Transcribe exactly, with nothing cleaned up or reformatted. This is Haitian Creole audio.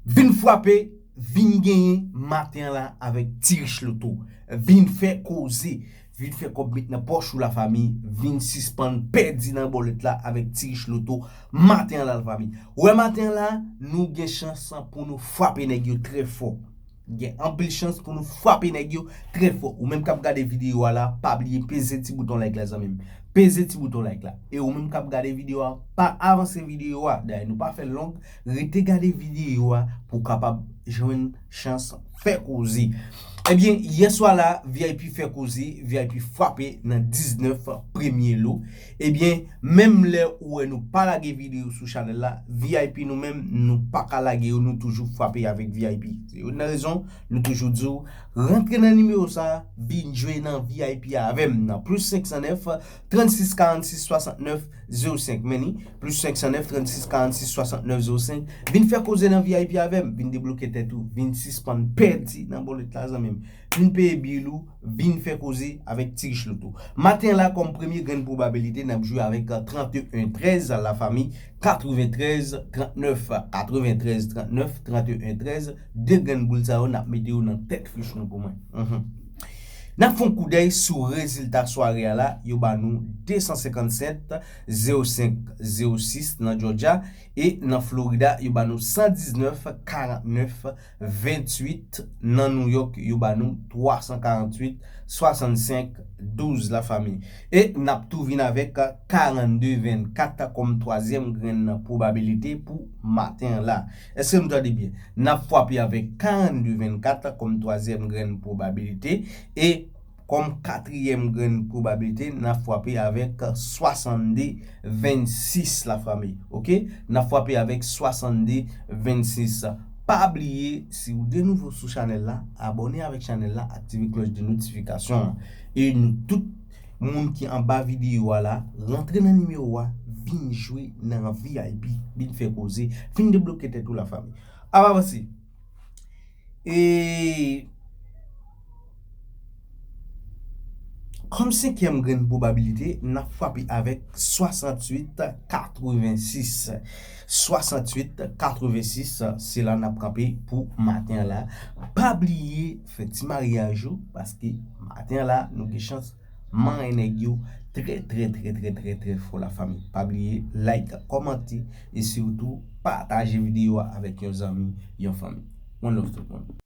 Vin frape, vin genyen maten an la avèk Ti Rich Loto. Vin fè koze, vin fè kòb met nan pòch ou, lafanmi, vin sispann pèdi nan bòlèt la avèk Ti Rich Loto maten an la, lafanmi. Wè maten an la, nou gen chans pou nou frape nèg yo trè fò. Gen anpil chans pou nou frape nèg yo trè fò. Ou menm k ap gade videyo a la, pa bliye peze ti bouton like la, zanmi m. Peze ti bouton like la. E ou menm k ap gade videyo a, pa avanse videyo a. Dayè, nou pa fè l long, rete gade videyo a pou w kapab jwenn chans fè koze. Ebyen, yè swa la, V I P fè koze, V I P frape nan diznèf premye lo. Ebyen, menm lè ou wè nou pa lage videyo sou chanèl la, V I P nou menm, nou pa ka lage yo, nou toujou frape avèk V I P. Se youn nan rezon, nou toujou di w, rantre nan nimewo sa a, vin jwe nan V I P avè m nan plis senk san nèf, trannsis karannsis swasantnèf zewo senk. Men li, plis senk san nèf, trannsis karannsis swasantnèf zewo senk. Vin fè koze nan V I P avè m, vin debloke tèt ou, vin sispann pèdi nan bòlèt la, zanmi m. Vin peye bil ou, vin fè koze avèk Ti Rich Loto. Maten an la, kòm premye grenn pwobabilite, n ap jwe avèk, euh, trannteyen trèz, lafanmi, katreventrèz trannèf, katreventrèz trannèf, trannteyen trèz, de grenn boul sa yo, n ap mete yo nan tèt fich nou pou mwen. Mhm. N ap fè yon koudèy sou rezilta sware a la, yo ba nou de san senkannsèt zewo senk zewo sis nan Georgia, e nan Florida, yo ba nou san diznèf karannèf venntuit, nan New York, yo ba nou twa san karanntuit swasannsenk douz, lafanmi. E n ap tou vin avèk karannde vennkat kòm twazyèm grenn pwobabilite pou maten an la. Èske nou tande byen? N ap frape avèk karannde vennkat kòm twazyèm grenn pwobabilite, e kòm katriyèm grenn pwobabilite, n ap frape avèk swasannde vennsis, lafanmi. Oke? N ap frape avèk swasannde vennsis. Pa bliye, si w de nouvo sou chanèl la, abòne avèk chanèl la, aktive klòch de notifikasyon an. E nou tout moun ki anba videyo a la, rantre nan nimewo a, vin jwe nan V I P, vin fè koze, vin debloke tèt ou, lafanmi. Ap avanse. E kòm senkyèm grenn pwobabilite, n ap frape avèk swasanntuit katrevensis. Swasanntuit katrevensis, se la n ap kanpe pou maten an la. Pa bliye fè ti maryaj ou, paske maten an la, nou gen chans manyen nèg yo trè, trè, trè, trè, trè, trè fò, lafanmi. Pa bliye like, kòmante, e sitou pataje videyo a avèk yon zanmi, yon fanmi. One love tout moun.